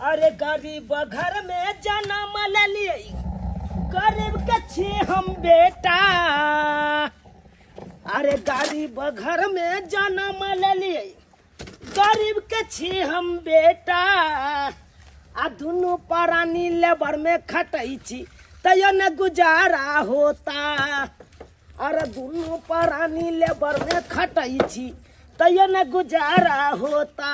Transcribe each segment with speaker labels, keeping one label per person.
Speaker 1: अरे गरीब घर में जन्म लेलियै, गरीब के छी हम बेटा। अरे गरीब घर में जन्म लेलियै, गरीब के छी हम बेटा। आ दुनू प्राणी लेबर में खटै छी, तैयो न गुजारा होता। अरे दुनू प्राणी लेबर में खटै छी, तैयो न गुजारा होता।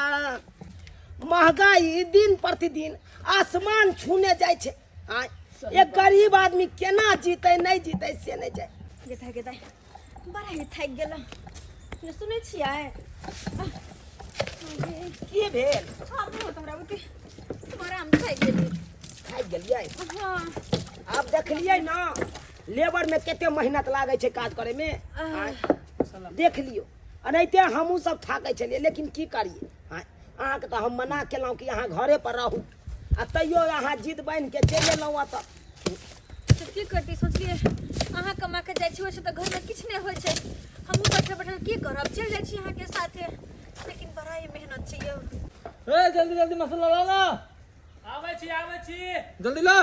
Speaker 1: महंगाई दिन प्रतिदिन आसमान छूने जाइ छै। आँय, एक गरीब आदमी केना जीतै नहि जीतै से नहि जाय।
Speaker 2: गेदाइ गेदाइ, बड़ा ही थाकि गेलहुँ। ने सुनै छियै?
Speaker 1: की भेल?
Speaker 2: आब बहुत हमरा बुते बड़ा हम थाकि गेलियै।
Speaker 1: थाकि गेलियै?
Speaker 2: हँ।
Speaker 1: आब देखलियै ने लेबर में कते मेहनत लागै छै काज करे में। आँय, देख लियौ, एनाहिते हमहूँ सब थाकै छलियै, लेकिन की करियै। आँय, अहाँके तऽ हम मना केलहुँ कि अहाँ घरे पर रहू, आ तैयो अहाँ जिद बान्हि के चलि एलहुँ एतऽ।
Speaker 2: तऽ की करती, सोचलियै अहाँ कमा के जाइ छी, ओहिसँ तऽ घरमे किछु नहि होइ छै। हमहूँ बैठल बैठल की करब, चलि जाइ छी अहाँके साथे, लेकिन बड़ा ही मेहनत छै यौ।
Speaker 3: ए जल्दी जल्दी मसाला ला ना।
Speaker 4: आबै छी, आबै छी।
Speaker 3: जल्दी ला।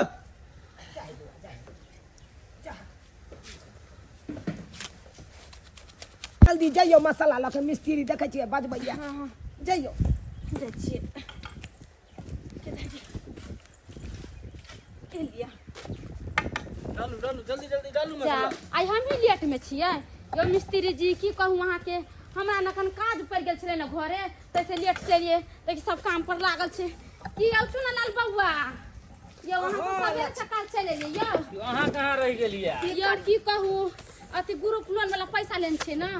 Speaker 1: जल्दी जइयो मसाला लऽ के, मिस्त्री देखै छियै बजबैया। जइयो।
Speaker 2: जाइ छियै। लिअ।
Speaker 4: डालू डालू, जल्दी जल्दी डालू
Speaker 5: जा
Speaker 4: मसाला।
Speaker 5: आइ हमही लेट में छियै यौ मिस्त्री जी। की कहू अहाँके, हमरा ने एखन काज पड़ि गेल छलै ने घरे, ताहिसँ लेट चलियै। देखि, सब काम पर लागल छै। की यौ चुनलाल बौआ यौ, अहाँ तऽ सबेर सकाल चलि एलियै यौ।
Speaker 4: यौ, अहाँ कहाँ रहि गेलियै?
Speaker 5: यौ की कहू, अथी ग्रुप लोन वाला पैसा लेने छै ने,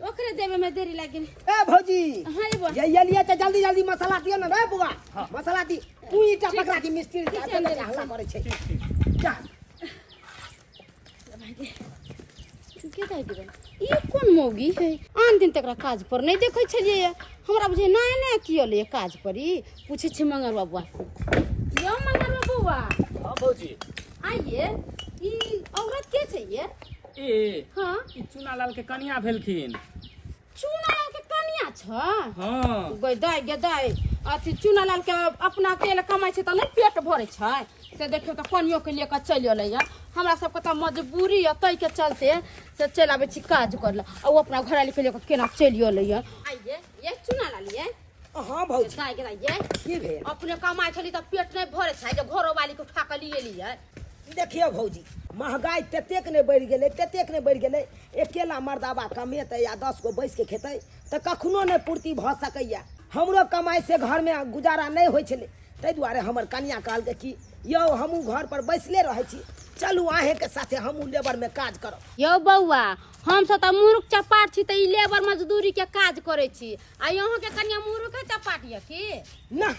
Speaker 5: ओकरे देवे में देरी लागि गेल।
Speaker 1: ए भौजी।
Speaker 5: हाँ रे बौआ।
Speaker 1: ये एलियै तऽ जल्दी जल्दी मसाला दियौ ने रे बौआ। मसाला दी तू, ईटा पकड़ा दी मिस्त्री के।
Speaker 5: ठीक छै।
Speaker 1: अकेले हल्ला करै छै, जा।
Speaker 5: के दए देबै? ई कोन मौगी है? आन दिन तकरा काज पर नहि देखै छलियै। हमरा बुझे नया नया की एलै काज पर ई। पूछै छी मंगरवा बौआ से। यौ मंगरवा बौआ।
Speaker 4: हाँ भौजी।
Speaker 5: आइए, ई औरत के छै ये?
Speaker 4: ए?
Speaker 5: हाँ।
Speaker 4: ई चुनालाल के कनिया भेलखिन।
Speaker 5: चूनालाल के कनिया छ?
Speaker 4: हाँ।
Speaker 5: गै दाइ, गे दाइ, अथी चूनालाल के अपना अकेले कमाइ छै तऽ नहि पेट भरै छै, से देखियौ तऽ कनियो के लिए कऽ चलि एलैया। हमरा सबके तऽ मजबूरी यऽ, ताहिके चलते से चलि आबै छी काज करै लए, आ ओ अपना घरवाली के लिए कऽ केना चलि एलैया। आइये ये चूनालाल ये।
Speaker 1: हाँ भौजी।
Speaker 5: दाइ गे दाइ ये।
Speaker 1: की भेल?
Speaker 5: अपने कमाइ छली तऽ पेट नहि भरै छै जे घरोवाली के उठा कऽ लिए एलियै?
Speaker 1: देखियौ भौजी, महगाई ततेक नहि बढ़ि गेलै, ततेक नहि बढ़ि गेलै, अकेला मर्दाबा कमेतै आ 10 गो बैस के खेतै तऽ कखनो नहि पूर्ति भऽ सकैए। हमरो कमाइसँ घरमे गुजारा नहि होइ छलै, ताहि दुआरे हमर कनियाँ कहलकै कि यौ हमहूँ घरपर बैसले रहै छी, चलू अहीँके साथे हमहूँ लेबरमे काज करब।
Speaker 5: यौ बौआ, हमसब तऽ मूर्ख चपाट छी तऽ ई लेबर मजदूरी के काज करै छी, आ अहाँके कनिया मूर्खे चपाट यऽ की?
Speaker 1: ना,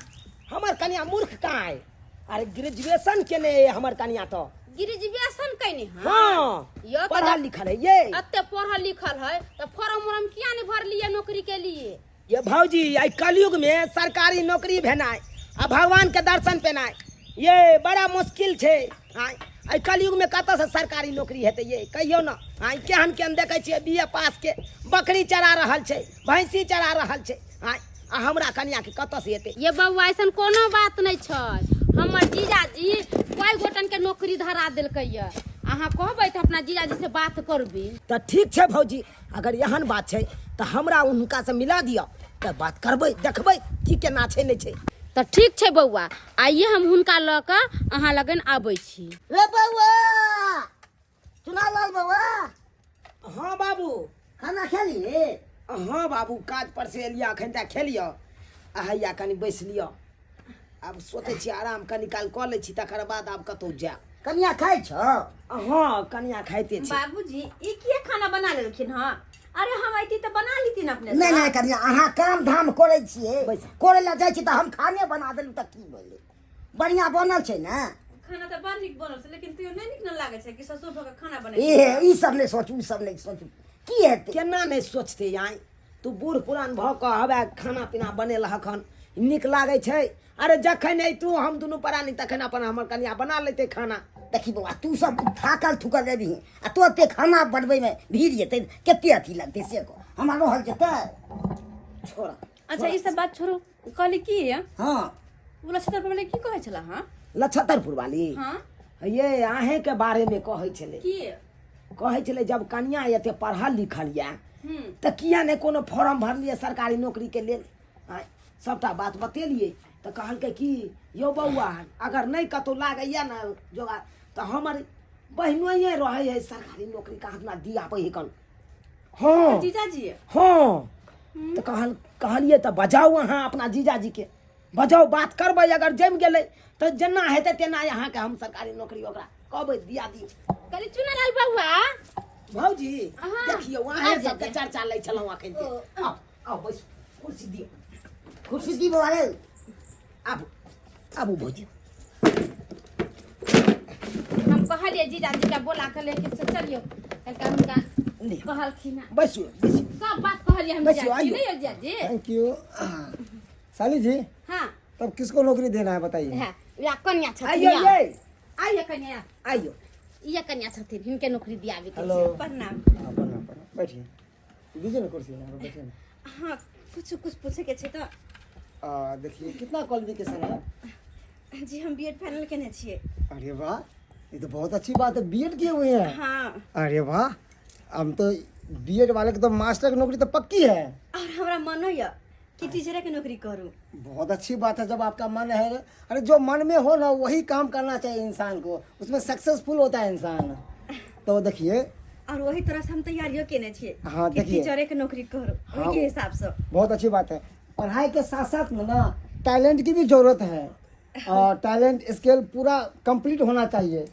Speaker 1: हमर कनियाँ मूर्ख कहाँ अइ? अरे ग्रेजुएशन केने अइ हमर कनियाँ तऽ।
Speaker 5: ग्रेजुएशन केने हँ?
Speaker 1: हाँ।
Speaker 5: यौ तऽ
Speaker 1: पढ़ल लिखल है ये।
Speaker 5: एते पढ़ल लिखल है तऽ फॉर्म उर्म किया नहि भरलियै नौकरी के लिए?
Speaker 1: ये भौजी, एहि कलयुग में सरकारी नौकरी भेनाइ आ भगवान के दर्शन पेनाइ ये बड़ा मुश्किल छै। आँय, एहि कलयुग में कतऽसँ सरकारी नौकरी हेतै ये कहियौ ने। आँय, केहन केहन देखै छियै बी ए पास के बकरी चरा रहल छै, भैंसी चरा रहल छै। आँय, आ हमरा कनियाके कतऽसँ हेतै?
Speaker 5: ये बौआ, ऐसन कोनो बात नहि छै। हमर जीजाजी कई गोटन के नौकरी धरा देलकै ये। अहाँ कहबै तऽ अपना जीजाजी से बात करबी।
Speaker 1: तऽ ठीक छै भौजी, अगर एहन बात छै तऽ हमरा हुनकासँ मिला दिअ तऽ बात करबै, देखबै की केना छै नहि छै।
Speaker 5: तऽ ठीक छै बौआ, आइए हम हुनका लऽ कऽ अहाँ लगन आबै छी।
Speaker 6: रे बौआ, चुनालाल बौआ।
Speaker 1: हाँ बाबू।
Speaker 6: खाना खेलिए?
Speaker 1: हाँ बाबू, काज पर से एलियै अखन तक, खेलियै आ हैया कनि बैस लिअ। आब सोचै छी आराम कनि काल कऽ लै छी, तकर बाद आब कतहु जायब।
Speaker 6: कनिया खाइ छौ?
Speaker 1: हाँ, कनिया खाइते छै।
Speaker 2: बाबूजी, ई किया खाना बना लेलखिन हँ? अरे हम अइती तऽ बना लीती ने अपने।
Speaker 6: नहि नहि कनिया, अहाँ काम धाम करै छियै,
Speaker 1: बैस।
Speaker 6: करै लए जाइ छी तऽ हम खाने बना देलहुँ तऽ की भेलै? बढ़िआँ बनल छै ने?
Speaker 2: खाना तऽ बड़ नीक बनल छै, लेकिन तैयो नहि नीक ने लागै छै कि ससुर भऽ कऽ खाना बने।
Speaker 6: ए, ई सब नहि सोचू, ई सब नहि सोचू, की हेतै?
Speaker 1: केना नहि सोचतै आइ? तू बूढ़ पुरान भऽ कऽ हवे खाना पीना बनेलहक हन, नीक लागै छै? अरे जखन अयतू हम दुनू प्राणी तखन अपन हमर कनिया बना लेतै खाना।
Speaker 6: देखी बौआ, तू सब थाकल थुकल रहबही आ तो एते खाना बनबैमे भीड़ जेतै, कते अथी लगतै से कह, हमरा रहल जेतै?
Speaker 1: छोड़।
Speaker 2: अच्छा, ई सब बात छोड़ू, कहली की?
Speaker 6: हाँ।
Speaker 2: ओ लक्षत्रपुर वाली की कहै छला हँ?
Speaker 1: लछतरपुर वाली?
Speaker 2: हँ।
Speaker 1: ये अहेंके बारेमे कहै छलै।
Speaker 2: की
Speaker 1: कहै छलै जब कनिया एते पढ़ल लिखल यऽ तऽ किया नहि कोनो फॉर्म भरलियै सरकारी नौकरीके लेल? आँय, सभटा बात बतेलियै तऽ कहलकै कि यौ बौआ, अगर नहि कतहु लागैए ने जोगाड़ तऽ हमर बहिनोइए रहै है सरकारी नौकरी कहाँ अपना दियाबै है कन। हँ
Speaker 2: जीजाजी?
Speaker 1: हँ। तऽ कहलियै तऽ बजाउ अहाँ अपना जीजाजीके, बजाउ, बात करबै, अगर जमि गेलै तऽ जेना हेतै तेना अहाँके हम सरकारी नौकरी ओकरा कहबै दिया दियौ।
Speaker 5: कहली चुनालाल बउआ।
Speaker 1: भौजी।
Speaker 5: हाँ।
Speaker 1: देखियौ अहें
Speaker 5: आ जा,
Speaker 1: सबके
Speaker 5: जा।
Speaker 1: चर्चा लै छलहुँ अखन के। आउ आउ बैसू, कुर्सी दियौ।
Speaker 6: कुर्सी दी बौआ रे।
Speaker 1: आबू आबू भौजी।
Speaker 5: हम कहलियै जीजाजी के बोला के लेके से चलियौ, कहलकै हुनका
Speaker 1: लिअ।
Speaker 5: कहलखिन हँ।
Speaker 1: बैसू बैसू।
Speaker 5: सब बात कहलियै हम
Speaker 1: बैसियौ,
Speaker 5: जीजाजी
Speaker 1: आइयौ।
Speaker 5: नहीं यौ जीजाजी?
Speaker 7: Thank you साली जी।
Speaker 5: हाँ।
Speaker 7: तब किसको नौकरी देना है बताइए?
Speaker 5: हाँ, या कन्या छथिन।
Speaker 1: आइयो।
Speaker 5: या।
Speaker 1: ये
Speaker 5: आइयो कन्या।
Speaker 1: आइयो।
Speaker 5: ये कन्या छथिन, हिनके नौकरी दियाबे के
Speaker 7: हेलो।
Speaker 5: छै।
Speaker 2: प्रणाम।
Speaker 7: हाँ, प्रणाम प्रणाम, बैठिए, दीजिए ना कुर्सी यहाँ पर बैठिए ना।
Speaker 2: हाँ, कुछ कुछ पूछे के छै तऽ।
Speaker 7: देखिए कितना क्वालिफिकेशन है?
Speaker 2: जी, हम बीएड फाइनल केने छियै।
Speaker 7: अरे वाह, ये तो बहुत अच्छी बात है, बीएड किए हुए हैं?
Speaker 2: हाँ।
Speaker 7: अरे वाह, हम तो बीएड वाले के तो मास्टर की नौकरी तो पक्की है।
Speaker 2: और हमरा मनो यऽ कि टीचरे के नौकरी करू।
Speaker 7: बहुत अच्छी बात है जब आपका मन है। अरे जो मन में हो ना वही काम करना चाहिए इंसान को, उसमें सक्सेसफुल होता है इंसान। तो देखिए
Speaker 2: और वही तरह से हम तैयारियो केने छियै।
Speaker 7: हाँ,
Speaker 2: कि
Speaker 7: देखिए।
Speaker 2: टीचरे के नौकरी करू।
Speaker 7: हाँ।
Speaker 2: ओहि के हिसाब से।
Speaker 7: बहुत अच्छी बात है। पढ़ाई के साथ साथ में ना टैलेंट की भी जरूरत है और टैलेंट स्किल पूरा कंप्लीट होना चाहिए,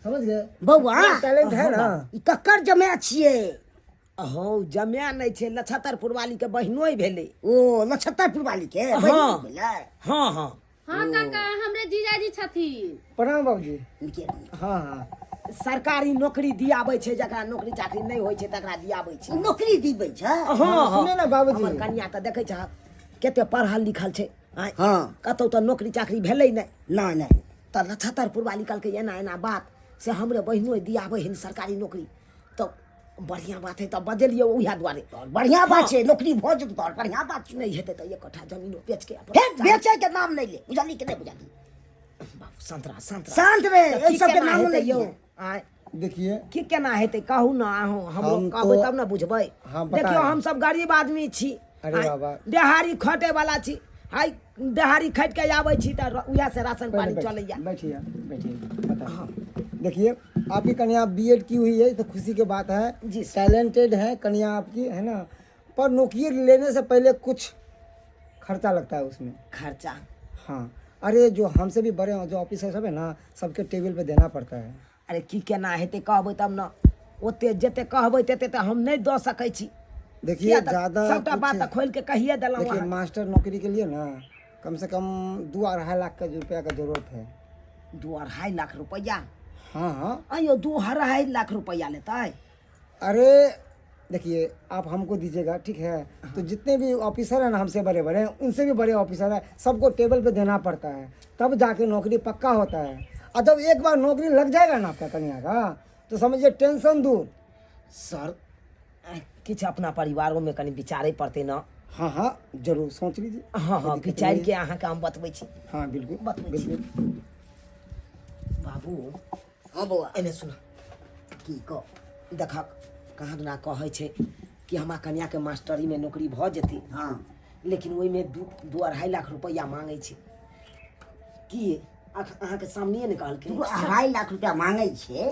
Speaker 7: समझ गए?
Speaker 6: बौआ।
Speaker 7: टैलेंट है ना?
Speaker 6: ई ककर जमाए छियै?
Speaker 1: हौ, जमाए नहि छै, लछतरपुर वाली के बहिनोइ भेलै।
Speaker 6: ओ नक्षत्रपुर वाली के
Speaker 1: हाँ।
Speaker 6: बहिन भेलै?
Speaker 1: हँ हँ।
Speaker 5: हाँ काका, हमरे जीजाजी छथिन।
Speaker 7: प्रणाम बाबूजी।
Speaker 6: नीके रहू।
Speaker 7: हाँ हाँ।
Speaker 1: सरकारी नौकरी दियाबै छै, जकरा नौकरी चाकरी नहि होइ छै तकरा दियाबै छै।
Speaker 6: ओ नौकरी दिबै छै?
Speaker 1: हँ हँ।
Speaker 7: सुने ना बाबूजी।
Speaker 1: हमर कनिया तऽ देखै छहक कते पढ़ल लिखल छै। आँय,
Speaker 6: हाँ।
Speaker 1: कतहु तऽ नौकरी चाकरी भेलै नहि।
Speaker 6: नहि नहि।
Speaker 1: तऽ नक्षत्रपुर वाली कहलकै एना एना बात से हमरे बहिनो दियाबै हन सरकारी नौकरी, तऽ बढ़िआँ बात है, तऽ बजेलियै उएह दुआरे।
Speaker 6: तऽ बढ़िआँ बात छै, नौकरी भऽ जेतौ तऽ बढ़िआँ बात छै।
Speaker 1: नहि हेतै तऽ एक कट्ठा जमीनो बेच के अपन
Speaker 6: फेर बेचै के नाम नहि ले, बुझली कि नहि बुझली?
Speaker 1: बाबू, शांत रह, शांत रह।
Speaker 6: शांत रहे,
Speaker 1: तऽ
Speaker 6: एहि
Speaker 1: की
Speaker 6: सबके
Speaker 1: केना
Speaker 6: नामो
Speaker 1: हेतै
Speaker 6: नहि
Speaker 1: यौ?
Speaker 6: लिहे।
Speaker 1: आँय,
Speaker 7: देखिए
Speaker 1: की केना हेतै कहू ने अहूँ, हमरो
Speaker 7: हम
Speaker 1: कहबै
Speaker 7: तो-
Speaker 1: तब ने बुझबै।
Speaker 7: हाँ, बता
Speaker 1: देखियौ
Speaker 7: रहे हैं।
Speaker 1: हम सब गरीब आदमी छी।
Speaker 7: अरे
Speaker 1: आँय,
Speaker 7: बाबा।
Speaker 1: देहाड़ी खटे वाला छी, हाय देहाड़ी खटि के आबै छी तऽ उएह से राशन
Speaker 7: पहले
Speaker 1: पानी
Speaker 7: बैठिए,
Speaker 1: चलैया।
Speaker 7: बैठिए बैठिए, बताइए। देखिए आपकी कन्या बीएड की हुई है तो खुशी की बात है।
Speaker 1: जी सर।
Speaker 7: टैलेंटेड है कन्या आपकी, है ना? पर नौकरी लेने से पहले कुछ खर्चा लगता है उसमें।
Speaker 1: खर्चा?
Speaker 7: हाँ, अरे जो हमसे भी बड़े हैं, जो ऑफिसर सब है ना, सबके टेबल पे देना पड़ता है।
Speaker 1: अरे की केना हेतै कहबै तब ने, ओते जते कहबै तेते तऽ हम नहि दऽ सकै छी।
Speaker 7: देखिए
Speaker 1: किया तऽ
Speaker 7: ज़्यादा
Speaker 1: सबटा बात तऽ खोलि के कहिए देलहुँ
Speaker 7: देखिए
Speaker 1: अहाँ।
Speaker 7: मास्टर नौकरी के लिए ना कम से कम 2-2.5 लाख का रुपया का जरूरत है।
Speaker 1: 2-2.5 लाख रुपैआ?
Speaker 7: हाँ हाँ।
Speaker 1: अयो, 2-2.5 लाख रुपैआ लेतै?
Speaker 7: अरे देखिए आप हमको दीजिएगा, ठीक है? तो जितने भी ऑफिसर हैं ना हमसे बड़े बड़े हैं, उनसे भी बड़े ऑफिसर हैं, सबको टेबल पे देना पड़ता है, तब जाके नौकरी पक्का होता है। और जब एक बार नौकरी लग जाएगा ना आपका कन्या का, तो समझिए टेंशन दूर।
Speaker 1: सर, किछु अपना परिवारोमे कनि विचारै पड़तै ने।
Speaker 7: हाँ हाँ, जरूर सोच लीजिए।
Speaker 1: हँ हँ।
Speaker 7: कोई दिक्कत
Speaker 1: विचारि
Speaker 7: नहीं
Speaker 1: के
Speaker 7: है।
Speaker 1: अहाँके हम बतबै छी।
Speaker 7: हाँ बिल्कुल।
Speaker 1: बतबै छी।
Speaker 7: बिल्कुल।
Speaker 1: बाबू।
Speaker 6: हँ बौआ।
Speaker 1: एने सुन।
Speaker 6: की कह?
Speaker 1: देखक कहाँ दुना कहै छै कि हमरा कन्याके मास्टरीमे नौकरी भऽ जेतै।
Speaker 6: हाँ।
Speaker 1: लेकिन ओहिमे 2-2.5 लाख रुपैआ मांगै छै। की अहाँके सामने ने कहलखिन?
Speaker 6: 2-2.5 लाख रुपया मांगै छै।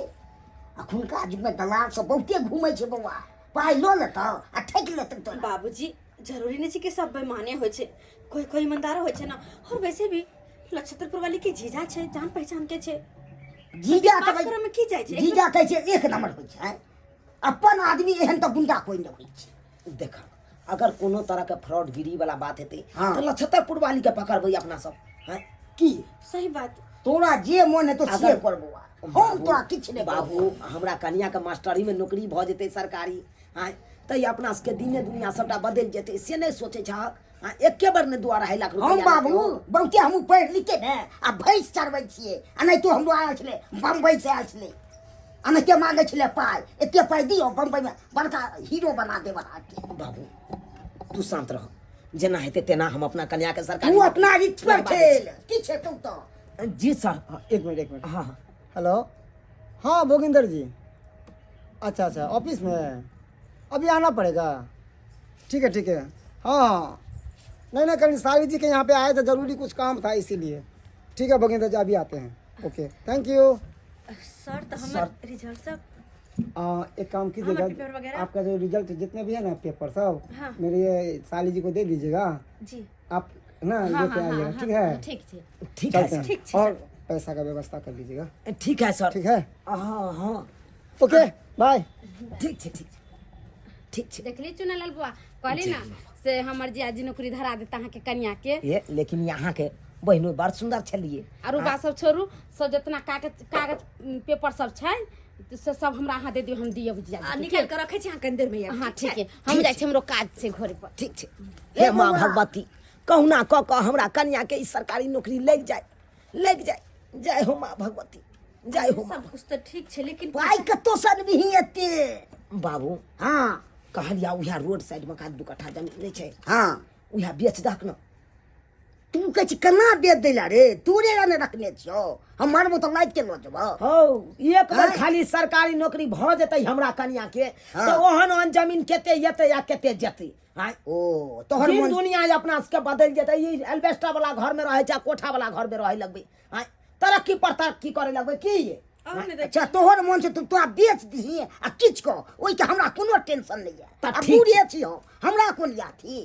Speaker 6: अखुनका युगमे दलाल सब बहुते घूमै छै बौआ, पाइ लऽ लेतौ आ ठकि लेतौ तोरा।
Speaker 2: बाबूजी, जरूरी नहीं छै कि सब बेमाने होइ छै, कोई कोई ईमानदारो होइ छै ने। और वैसे भी नक्षत्रपुर वाली के जीजा छै, जान पहचान के छै।
Speaker 6: जीजा
Speaker 2: विश्वास
Speaker 6: तऽ
Speaker 2: करऽ मे की जाइ छै?
Speaker 6: जीजा कहै छै एक नंबर होइ छै, अपन आदमी एहन तऽ गुंडा कोइ नहि होइ छै।
Speaker 1: देख, अगर कोनो तरहके फ्रॉडगिरी वाला बात हेतै
Speaker 6: हाँ।
Speaker 1: तऽ नक्षत्रपुर वाली के पकड़बै अपना सब हैं की?
Speaker 2: सही बात।
Speaker 6: तोरा जे मन हेतौ से
Speaker 1: अगर-
Speaker 6: कर बौआ, हम तोरा किछु नहि।
Speaker 1: बाबू, हमरा कनिया के मास्टरी में नौकरी भऽ जेतै सरकारी, आँय, तऽ ई अपना सबके दिने दुनिया सबटा बदलि जेतै, से नहि सोचै छहक? आँय, एके बेर ने 2-2.5 लाख
Speaker 6: हम
Speaker 1: रुपैआ
Speaker 6: बाबू
Speaker 1: लेतै ओ।
Speaker 6: बहुते हमहूँ पढ़ि लिख के ने आ भैंस चरबै छियै, आ नहि तो हमरो आयल छलै बम्बई से आयल छलै, एनाहिते मांगै छलै पाइ, एते पाइ दियौ, बम्बईमे बड़का हीरो बना देब अहाँके।
Speaker 1: बाबू, तू शांत रह, जेना हेतै तेना हम अपना कन्या के सरकारी
Speaker 6: तू अपना रिक्स पर
Speaker 1: लगवा दै
Speaker 6: खेल की छै तू तो
Speaker 1: छी। जी सर।
Speaker 7: हाँ, एक मिनट, एक मिनट।
Speaker 1: हाँ हाँ।
Speaker 7: हेलो, हाँ भोगिंदर जी, अच्छा अच्छा, ऑफिस में है, अभी आना पड़ेगा। ठीक है ठीक है, हाँ हाँ, नहीं नहीं, कल साली जी के यहाँ पे आए थे, ज़रूरी कुछ काम था इसीलिए। ठीक है भोगिंदर जी, अभी आते हैं। Okay, thank you.
Speaker 2: Sir तऽ हमर रिजल्ट सब
Speaker 7: एक काम
Speaker 2: हमारा
Speaker 7: कीजिएगा,
Speaker 2: पेपर वगैरह?
Speaker 7: आपका जो रिजल्ट जितने भी है ना पेपर सब
Speaker 2: हाँ।
Speaker 7: मेरे ये साली जी को दे दीजिएगा।
Speaker 2: जी।
Speaker 7: आप ना लेके आइएगा, ठीक है?
Speaker 5: ठीक छै।
Speaker 1: ठीक है
Speaker 7: चलते
Speaker 1: सर।
Speaker 7: हैं।
Speaker 2: ठीक छै,
Speaker 7: और पैसा का व्यवस्था कर लीजिएगा।
Speaker 1: ठीक है सर।
Speaker 7: ठीक है।
Speaker 1: हाँ हाँ।
Speaker 7: ओके, बाय।
Speaker 1: ठीक छै, ठीक छै, ठीक छै।
Speaker 5: देखली चुनालाल बुआ, कहली ना से हमर जियाजी नौकरी धरा देता अहाँके कनिया के।
Speaker 1: ये लेकिन यहाँ के बहिनो बड़ सुंदर छलिए।
Speaker 5: आरो बात सब छोड़ू, सब जितना कागज कागज पेपर सब छै से सब हमरा अहाँ दे दियौ, हम दियौ जियाजी
Speaker 2: आ
Speaker 5: के।
Speaker 2: निकालि कऽ रखै छी अहाँ कनि देर मे आयब।
Speaker 5: हाँ ठीक है, हम जाइ छी, हमरो काज छै घरे पर।
Speaker 1: ठीक छै। हे माँ भगवती, कहुना कऽ कऽ हमरा कन्या के ई सरकारी नौकरी लागि जाय, लागि जाय। जय हो माँ भगवती, जय हो माँ।
Speaker 2: सब कुछ तऽ ठीक छै लेकिन
Speaker 6: पाइ कतौ सनबिही एते?
Speaker 1: बाबू।
Speaker 6: हाँ।
Speaker 1: कहलिया उएह रोड साइड मे 2 कट्ठा जमीन नहि छै?
Speaker 6: हाँ।
Speaker 1: उएह बेच दहक ने।
Speaker 6: तू कहै छी केना बेच दैला रे? तोरे ला ने रखने छियौ, हम मरबो तऽ लादि के लऽ जेबौ।
Speaker 1: हौ, एक बेर
Speaker 6: आँय?
Speaker 1: खाली सरकारी नौकरी भऽ जेतै हमरा कनिया के
Speaker 6: हाँ।
Speaker 1: तऽ ओहन ओहन जमीन कते एतै आ कते जेतै। आँय?
Speaker 6: ओ तोहर
Speaker 1: दिन
Speaker 6: मन
Speaker 1: दुनिया अपना सबके बदलि जेतै। ई एल्बेस्टर वाला घर में रहै छै आ कोठा वाला घर में रहै लगबै। आँय, तरक्की पर तरक्की करे लगबै की ये?
Speaker 6: अच्छा तोहर मन से तू तोरा बेच दीही आ किछु कह, ओहिके हमरा कोनो टेंशन नहि यऽ।
Speaker 1: तऽ
Speaker 6: आ
Speaker 1: ठीक
Speaker 6: बूढ़े छी हम, हमरा कोन याथी।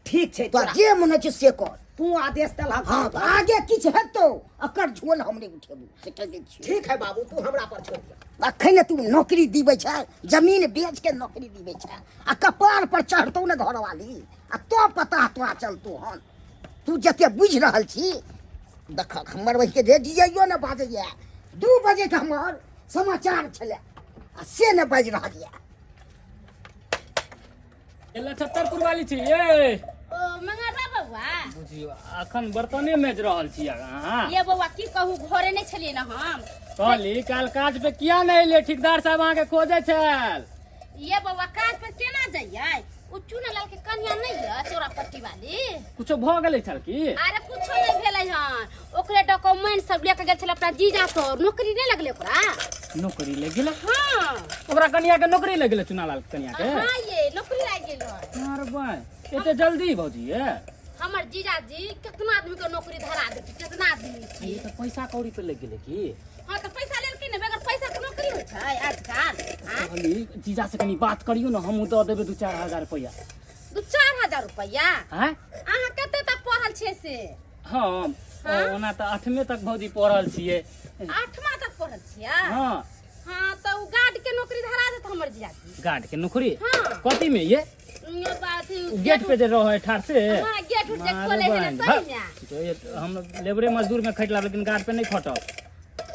Speaker 1: ठीक छै।
Speaker 6: तोरा
Speaker 1: तोरा
Speaker 6: जे मन होइ छै से कर।
Speaker 1: तू आदेश देलहक।
Speaker 6: हाँ, तऽ आगे किछु हेतौ अकर झोल हम नहि उठेबू, से कहि दै छियौ।
Speaker 1: ठीक है बाबू, तू हमरा पर छोड़ दिया।
Speaker 6: अखन तू नौकरी दिबै छै, जमीन बेच के नौकरी दिबै छै आ कपार पर चढ़तौ ने घरवाली आ तो पता तोरा चलतौ हन। तू जते बुझि रहल छी देखक, हमर बहिके रेडियो ने बाजैया, 2 बजे के हमर समाचार छलै आ से ने बाजि रहल यऽ।
Speaker 4: ये लछत्तरपुर वाली छी ये।
Speaker 5: ओ मंगरबा बौआ।
Speaker 4: बुझियौ अखन बर्तने मेज रहल छी अहाँ।
Speaker 5: ये बौआ की कहू, घरे नहि छलियै ने हम।
Speaker 4: कहली काल्हि काज पे किया नहि एलियै? ठेकेदार साहब अहाँके खोजै छल।
Speaker 5: ये बौआ काज पर केना जइयै? ओ चुनालाल के कन्या नहि यऽ चौरापट्टी वाली।
Speaker 4: कुछो भऽ गेलै छल की?
Speaker 5: अरे कुछो नहि भेलै हन, ओकरे डॉक्यूमेंट सब लेके गेल छलै अपना जीजा सर, नौकरी नहि लगलै ओकरा।
Speaker 4: नौकरी लागि गेलै?
Speaker 5: हाँ।
Speaker 4: ओकरा कन्या के नौकरी लागि गेलै, चुनालाल के कन्या के?
Speaker 5: हाँ ये नौकरी लागि गेल हन।
Speaker 4: अरे बाय, एते जल्दी भौजी ये?
Speaker 5: हमर जीजाजी कितना आदमी के नौकरी धरा देती, कितना आदमी छै।
Speaker 4: ये तऽ पैसा कौड़ी पे लागि गेलै की?
Speaker 5: हाँ तऽ पैसा लेलकै ने, बगैर पैसा के नौकरी होइ छै आजकल? आँय?
Speaker 4: कहली जीजा से कनी बात करियौ ने, हमहूँ दऽ देबै 2-4 हजार रुपैआ।
Speaker 5: 2-4 हजार रुपैआ?
Speaker 4: आँय?
Speaker 5: अहाँ कते तक पढ़ल छियै से?
Speaker 4: हम
Speaker 5: हाँ?
Speaker 4: ओना तऽ 8वे तक भौजी पढ़ल छियै।
Speaker 5: 8वां तक पढ़ल छियै?
Speaker 4: हाँ।
Speaker 5: हाँ तऽ उ गार्ड के नौकरी धरा देत हमर जीजाजी।
Speaker 4: गार्ड के नौकरी?
Speaker 5: हाँ।
Speaker 4: कथी में ये?
Speaker 5: बात
Speaker 4: गेट पे जे रहे ठाढ़ से?
Speaker 5: हाँ, गेट उट जे
Speaker 4: मारे
Speaker 5: खोले है ना,
Speaker 4: बहिन,
Speaker 5: सही ने?
Speaker 4: तो ये हम लेबरे मजदूर में खटला लेकिन गार्ड पे नहीं खटब।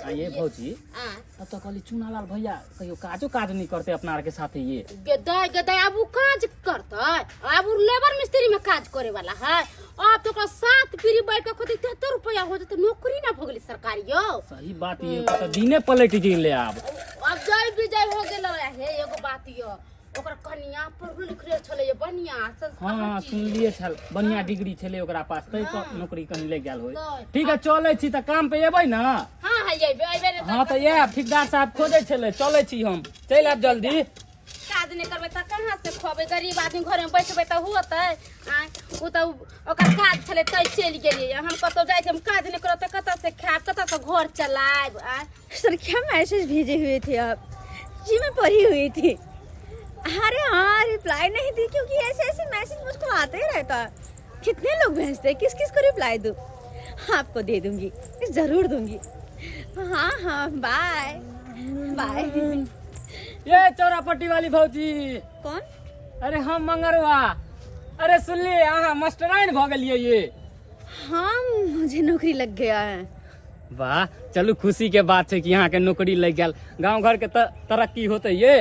Speaker 4: आ ये भौजी,
Speaker 5: हाँ।
Speaker 4: तब तो कहली चुनालाल भैया कहियो काजो काज नहीं करते अपना आर के साथे ये।
Speaker 5: गदाय गदाय अब उ काज करतै, अब उ लेबर मिस्त्री में काज करे वाला है। अब तो ओकरा 7 पीढ़ी बैठ के खोती 73 रुपया हो जेतै, नौकरी ना भऽ गेलै सरकारी यौ।
Speaker 4: सही बात, ये तो दिने पलट गेलै आब।
Speaker 5: अब जय विजय हो गेलै। हे एगो बात यौ, ओकर कनिया पढ़ल लिखले छलै ये, बढ़िया संस्कार।
Speaker 4: हाँ सुनलिए छल, बढ़िया डिग्री छलै ओकरा पास, तै पर नौकरी कहीं लागि गेल होय।
Speaker 5: नहि।
Speaker 4: ठीक है चलै छी तऽ काम पे एबै ने?
Speaker 5: हाँ हाँ अयबै, अयबै ने।
Speaker 4: हाँ तऽ आयब, ठेकेदार साहब खोजै छलै, चलै छी हम, चलि आयब जल्दी।
Speaker 5: काज नहि करबै तऽ कहाँ से खुआबै? गरीब आदमी घरमे बैठबै तऽ होतै? आँय, ओ तऽ ओकर काज छलै तै चलि गेलियै। हम कतहु जाइ छी, हम काज नहि करब तऽ कतऽ से खायब, कतऽ से घर चलायब? आँय।
Speaker 2: सर क्या मैसेज भेजे हुए थे आप? जी मैं पढ़ी हुई थी। अरे हाँ रिप्लाई नहीं दी क्योंकि ऐसे ऐसे मैसेज मुझको आते ही रहता है। कितने लोग भेजते हैं, किस किस को रिप्लाई दूँ? आपको दे दूंगी, जरूर दूंगी। हाँ हाँ बाय बाय।
Speaker 4: ये चौरापट्टी वाली भौजी।
Speaker 2: कौन?
Speaker 4: अरे हम मंगरवा। अरे सुनलिए अहाँ मास्टराइन भऽ गेलियै ये?
Speaker 2: हाँ मुझे नौकरी लग गया है।
Speaker 4: वाह, चलू खुशी के बात है कि यहाँ के नौकरी लग गेल, गांव घर के तरक्की होते ये।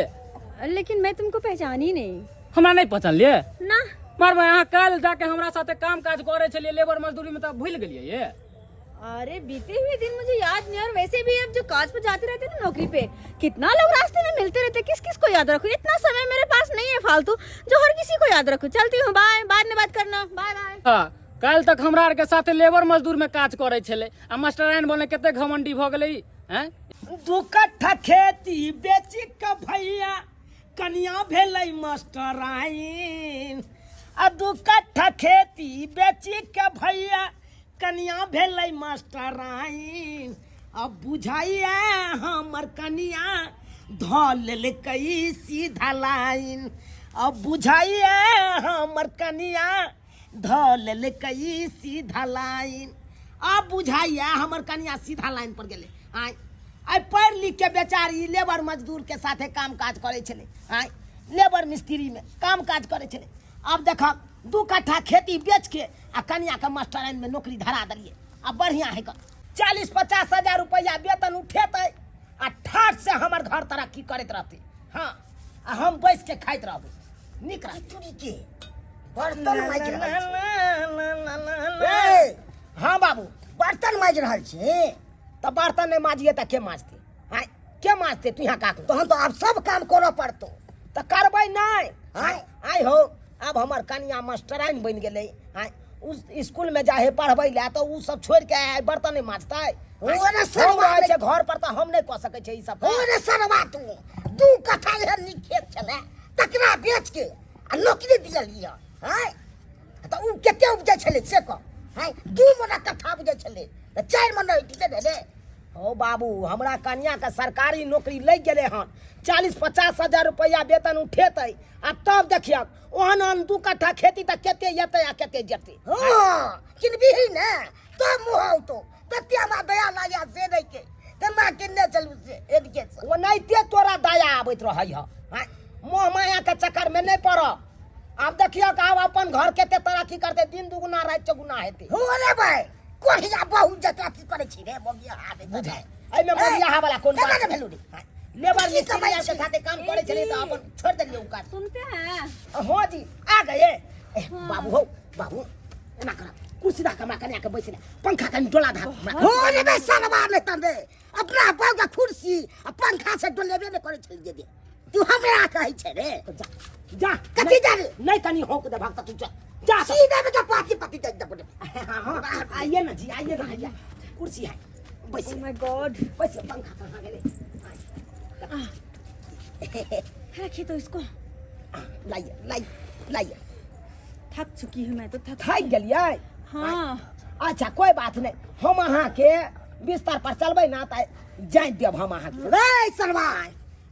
Speaker 2: लेकिन मैं तुमको पहचानी नहीं।
Speaker 4: हमरा नहीं पहचानलिए?
Speaker 2: ना।
Speaker 4: मार भाई, अहाँ काल्हि जाके हमरा साथे काम काज करे छलियै लेबर मजदूरी में, तऽ भूलि गेलियै ये?
Speaker 2: अरे बीते हुए दिन मुझे याद नहीं, और वैसे भी अब जो काज पर जाते रहते हैं ना नौकरी पे, कितना लोग रास्ते में मिलते रहते, किस किस को याद रखूं? इतना समय मेरे पास नहीं है फालतू जो हर किसी को याद रखूं। चलती हूँ, बाय, बाद में बात करना, बाय बाय।
Speaker 4: हाँ, काल्हि तक हमरा आरके साथे लेबर मजदूर में काज करै छलै आ मास्टराइन बने कते घमंडी भऽ गेलै हैं।
Speaker 1: दू कट्ठा खेती बेची के भैया कनिया भेलै मास्टराइन, आ दू कट्ठा खेती बेची के भैया कनिया भेलै मास्टराइन। अब बुझाइया हमर कनिया धऽ लेलकै सीधा लाइन, अब बुझाइया हमर कनिया धऽ लेलकै सीधा लाइन। अब बुझाइया हमर कनिया सीधा लाइन पर गेलै। आँय आइ पढ़ि लिख के बेचारी लेबर मजदूर के साथे काम काज करै छलै, आँय लेबर मिस्त्री में काम काज करै छलै। आब देखक दू कट्ठा खेती बेच के आ कनिया के मास्टराइन में नौकरी धरा देलियै, आ बढ़िया है 40-50 हजार रुपया वेतन उठेतै आ ठाठ से हमर घर तरक्की करैत रहतै। हाँ, आ हम बैस के खाइत रहबै, नीक रहतै।
Speaker 6: चुरी के बर्तन माजि रहल छी। ए!
Speaker 1: हाँ बाबू,
Speaker 6: बर्तन माजि रहल छी।
Speaker 1: तऽ बर्तन नहि माजिए तऽ के माजतै? आँय के माजतै? तू यहाँ काकू
Speaker 6: तहन तऽ आब सब काम करऽ पड़तौ।
Speaker 1: तऽ करबै नहि।
Speaker 6: आँय?
Speaker 1: आँय हो, आब हमर कनिया मास्टराइन बनि गेलै। आँय उस स्कूल में जाहे पढ़बै लए तऽ उ सब छोड़ि के आइ बर्तन नहि माजतै?
Speaker 6: ओरे
Speaker 1: हम
Speaker 6: सरवा
Speaker 1: रहै छै घर पर तऽ हम नहि कऽ सकै छियै ई सब काम।
Speaker 6: ओरे सरवा, तू दू कट्ठा एहन नीक खेत छलै तकरा बेच के आ नौकरी दियलियै। आँय तऽ उ कते उपजै छलै से कह? आँय 2 मना कट्ठा उपजै छलै तऽ 4 मना उपजै रे।
Speaker 1: हो बाबू, हमरा कनिया के सरकारी नौकरी लागि गेलै हन, 40-50 हजार रुपया वेतन उठेतै आ तब देखियक ओहन ओहन 2 कट्ठा खेती तऽ कते एतै आ कते जेतै।
Speaker 6: हँ किनबिही ने तब मुँह औतौ, तते हमरा दया लागैया से नहि के केना किनने चलू से एनके से।
Speaker 1: ओनाहिते तोरा दया आबैत रहै हँ। आँय, मोह माया के चक्कर में नहि पड़। आब देखियक आब अपन घर कते तरक्की करतै, दिन दुगुना राति चौगुना हेतै।
Speaker 6: हो रे भाई, कोढ़िया बहुत जतरा की करै छी रे मोगिया हाथ
Speaker 1: बुझाय एहिमे मोगिया वाला कोन
Speaker 6: केना
Speaker 1: बात
Speaker 6: ने भेलू रे?
Speaker 1: आँय, लेबर
Speaker 6: की
Speaker 1: मिस्त्री
Speaker 6: कमाइ
Speaker 1: आर के
Speaker 6: छी?
Speaker 1: साथे काम करै छलियै तऽ अपन छोड़ि देलियै उ काज।
Speaker 2: सुनते हैं?
Speaker 1: हाँ जी, आ गए। ए, बाबू हो बाबू, एना कर कुर्सी दा कमा कनिया के बैस ले, पंखा कनी डोला धा।
Speaker 6: हो रे बे सरवा ने तन रे, अपना बाबू के कुर्सी आ पंखा से डोलेबे ने करै छलियै रे, तू हमरा कहै छै रे।
Speaker 1: जा जा,
Speaker 6: कथी जा रे?
Speaker 1: नहीं कनी होक दे भक्त, तू जा जा
Speaker 6: सीधे में तो पाती पाती दे दे।
Speaker 1: हाँ हाँ, आइए ना जी, आइए ना, आइए, कुर्सी है, बैसिए।
Speaker 2: ओ my God,
Speaker 1: बैसिए, पंखा कहाँ गेलै?
Speaker 2: रखिए तो इसको।
Speaker 1: लाइए लाइए लाइए।
Speaker 2: थक चुकी हूँ मैं तो, थक
Speaker 1: थक गेलियै?
Speaker 2: हाँ।
Speaker 1: अच्छा कोई बात नहीं, हम अहाँ के बिस्तर पर चलबै ना तऽ जानि देब हम अहाँ के।
Speaker 6: रे सरवा,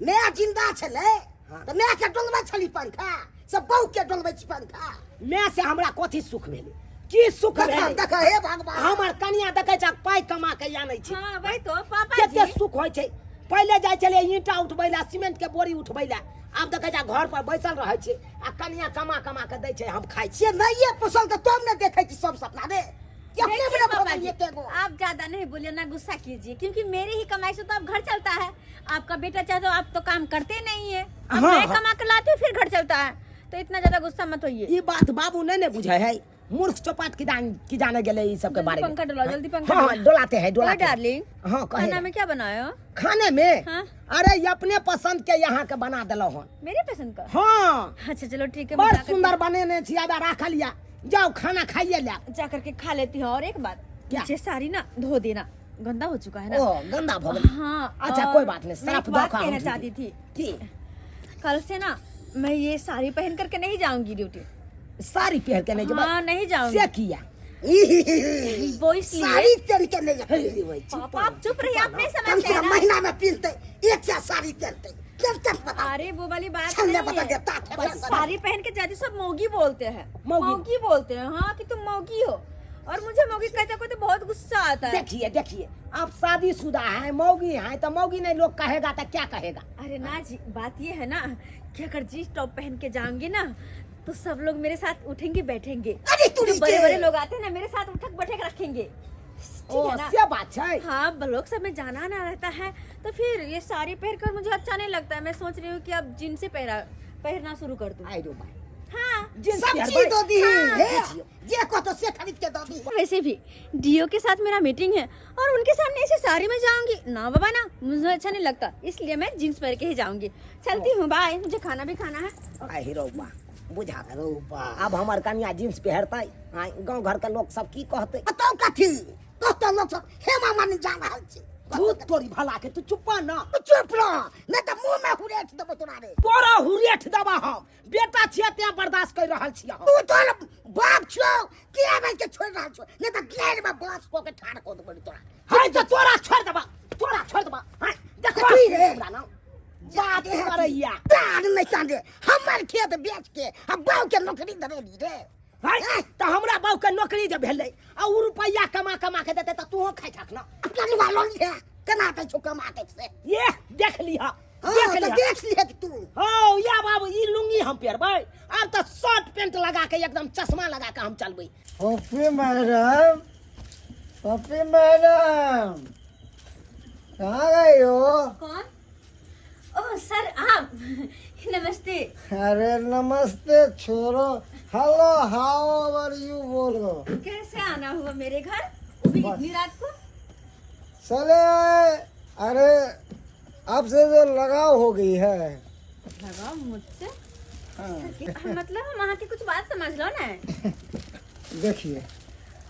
Speaker 6: मैं जिंदा छलै तऽ मैं के डोलबै छली पंखा, सब बहु के डोलबै छी पंखा।
Speaker 1: मैं से हमरा कथी सुख भेलै? की सुख
Speaker 6: देख
Speaker 1: भेलै?
Speaker 6: देख हे भगवान,
Speaker 1: हमर कनिया देखै छ पाइ कमा के आनै छै।
Speaker 2: हाँ वही तो पापा
Speaker 1: कते
Speaker 2: जी,
Speaker 1: सुख होइ छै। पहिले जाइ छलियै ईंटा उठबै लए, सीमेंट के बोरी उठबै लए, आब देखै छ घर पर बैसल रहै छै आ कनिया कमा कमा के दै छै, हम खाइ छी।
Speaker 6: से नहिये पोसल तऽ तब ने देखै छी सब सपना रे। कि अपने
Speaker 2: देखिए
Speaker 6: बड़ा
Speaker 2: पापा
Speaker 6: भऽ
Speaker 2: जी,
Speaker 6: गेलियै एतेगो।
Speaker 2: आप ज्यादा नहीं बोलिए ना, गुस्सा कीजिए, क्योंकि मेरी ही कमाई से तो अब घर चलता है। आपका बेटा चाहे तो आप तो काम करते नहीं है, अब
Speaker 1: हाँ,
Speaker 2: मैं
Speaker 1: हाँ।
Speaker 2: कमा के लाती हूँ फिर घर चलता है, तो इतना ज्यादा गुस्सा मत होइए।
Speaker 1: ई बात बाबू नहीं ने बुझे है, मूर्ख चौपाट की जान की जाने गेले ई सब के
Speaker 2: जल्दी
Speaker 1: बारे में।
Speaker 2: पंखा डोलाओ, जल्दी पंखा
Speaker 1: हाँ, हाँ,
Speaker 2: डोलाओ।
Speaker 1: डोलाते हैं, डोलाते हैं।
Speaker 2: डार्लिंग,
Speaker 1: हाँ, कहे।
Speaker 2: खाना में क्या बनाए हो?
Speaker 1: खाने में?
Speaker 2: हाँ।
Speaker 1: अरे ये अपने पसंद के यहाँ के बना दिलो हन।
Speaker 2: मेरे पसंद का?
Speaker 1: हाँ।
Speaker 2: अच्छा चलो ठीक है, मैं
Speaker 1: बड़
Speaker 2: जाकर
Speaker 1: सुंदर बनेने छी, आबे राखल या, जाओ खाना खाइए ले।
Speaker 2: जा करके खा लेती हूँ। और एक बात,
Speaker 1: क्या?
Speaker 2: नीचे साड़ी ना धो देना, गंदा हो चुका है ना।
Speaker 1: ओ गंदा भ गेल।
Speaker 2: हाँ,
Speaker 1: अच्छा,
Speaker 2: और
Speaker 1: कोई बात नहीं,
Speaker 2: मैं
Speaker 1: साफ
Speaker 2: एक बात
Speaker 1: धोखा हम
Speaker 2: कहना
Speaker 1: धो
Speaker 2: चाहती
Speaker 1: देंगे।
Speaker 2: थी।
Speaker 1: की?
Speaker 2: कल से ना मैं ये साड़ी पहन करके नहीं जाऊंगी ड्यूटी।
Speaker 1: साड़ी पहन के नहीं जेबै?
Speaker 2: हाँ, नहीं जाऊंगी।
Speaker 1: से किया?
Speaker 2: वो इसलिए।
Speaker 6: साड़ी पहन के नहीं जाऊंगी।
Speaker 2: पापा आप चुप रहिए, आप नहीं
Speaker 6: कम
Speaker 2: समझते
Speaker 6: से कम
Speaker 2: हैं ना।
Speaker 6: महीना में पीलते एक से साड़ी पहनते, चल बता।
Speaker 2: अरे वो वाली बात
Speaker 6: चल ले
Speaker 2: नहीं
Speaker 6: बता
Speaker 2: है।
Speaker 6: दे, तात है,
Speaker 2: बस
Speaker 6: बता।
Speaker 2: साड़ी पहन के जाती सब मौगी बोलते हैं,
Speaker 1: मौगी।
Speaker 2: मौगी बोलते हैं, हाँ कि तुम मौगी हो, और मुझे मौगी कहते कोई तो बहुत गुस्सा आता है।
Speaker 1: देखिए देखिए, आप शादीशुदा हैं, मौगी हैं, तो मौगी नहीं लोग कहेगा तो क्या कहेगा?
Speaker 2: अरे ना जी, बात ये है ना कि अगर जींस टॉप पहन के जाऊंगी ना तो सब लोग मेरे साथ उठेंगे बैठेंगे।
Speaker 6: अरे तू
Speaker 2: जो बड़े बड़े लोग आते हैं ना मेरे साथ उठक बैठक रखेंगे। ठीक
Speaker 1: ओ,
Speaker 2: है ना?
Speaker 1: से बात है।
Speaker 2: हाँ, लोग सब में जाना ना रहता है तो फिर ये साड़ी पहन कर मुझे अच्छा नहीं लगता है। मैं सोच रही हूँ कि अब जींस से पहनना शुरू कर दूँ।
Speaker 1: आई रो भाई।
Speaker 2: हाँ।
Speaker 1: जींस
Speaker 6: सब
Speaker 1: पहिरबै।
Speaker 6: चीज दऽ दीही हे जे कहतो से खरीद के दऽ दीही।
Speaker 2: वैसे भी do के साथ मेरा मीटिंग है और उनके सामने ऐसे साड़ी में जाऊंगी ना बाबा ना, मुझे अच्छा नहीं लगता, इसलिए मैं जींस पहन के ही जाऊंगी। चलती हूँ, बाय, मुझे खाना भी खाना है।
Speaker 1: आहि रौ बा, बुझा
Speaker 6: रौ बा।
Speaker 1: आब हमर कनिया जींस पहिरतै, आँय गाँव घर के लोक सब की कहतै?
Speaker 6: बताउ कथी कहतौ लोक सब? हेमा मालिनी जा रहल छै।
Speaker 1: भूत तोरी भला के, तू चुप्पा ना।
Speaker 6: तू चुप रह, नहीं तऽ मुंह में हुरेठ देबो तोरा रे।
Speaker 1: तोरा हुरेठ देबा हम, बेटा छियै तें बर्दाश्त कर रहल छियै हम।
Speaker 6: तू तोर बाप छियौ के आबै के छोड़ि रहल छौ, नहीं तऽ घेर में बांस कऽ के ठाढ़ कऽ देबो तोरा।
Speaker 1: हाय तऽ तोरा छोड़ि देबा, तोरा छोड़ि देबा। हाय देखो
Speaker 6: कथी रे?
Speaker 1: हमरा ना बात करैया।
Speaker 6: तार नहीं तार हमर खेत बेच के आ बाऊ के नौकरी धरेली रे।
Speaker 1: हाय तऽ हमरा बाऊ के नौकरी जे भेलै आ उ रुपैआ कमा कमा के देतै तऽ तूहो खाइ छक ना।
Speaker 6: अपना लुआ लऽ लिहे, केना दै छौ कमा के से?
Speaker 1: ये देख लिहा,
Speaker 6: हाँ,
Speaker 1: देख
Speaker 6: तऽ
Speaker 1: लिहा।
Speaker 6: देख लिहे तू।
Speaker 1: हौ या बाबू, ई लुंगी हम पहिरबै, आब तऽ शर्ट पेंट लगा के एकदम चश्मा लगा के हम चलबै।
Speaker 7: पप्पी मैडम, पप्पी मैडम कहाँ गई हो?
Speaker 2: कौन? ओ सर आप, नमस्ते।
Speaker 7: अरे नमस्ते छोड़ो, हेलो how are you बोलो।
Speaker 2: कैसे आना हुआ मेरे घर, वो भी इतनी रात को?
Speaker 7: चले आए। अरे आपसे जो लगाव हो गई है।
Speaker 2: लगाव मुझसे?
Speaker 7: हाँ।
Speaker 2: सर, मतलब हम वहाँ की कुछ बात समझ लो ना।
Speaker 7: देखिए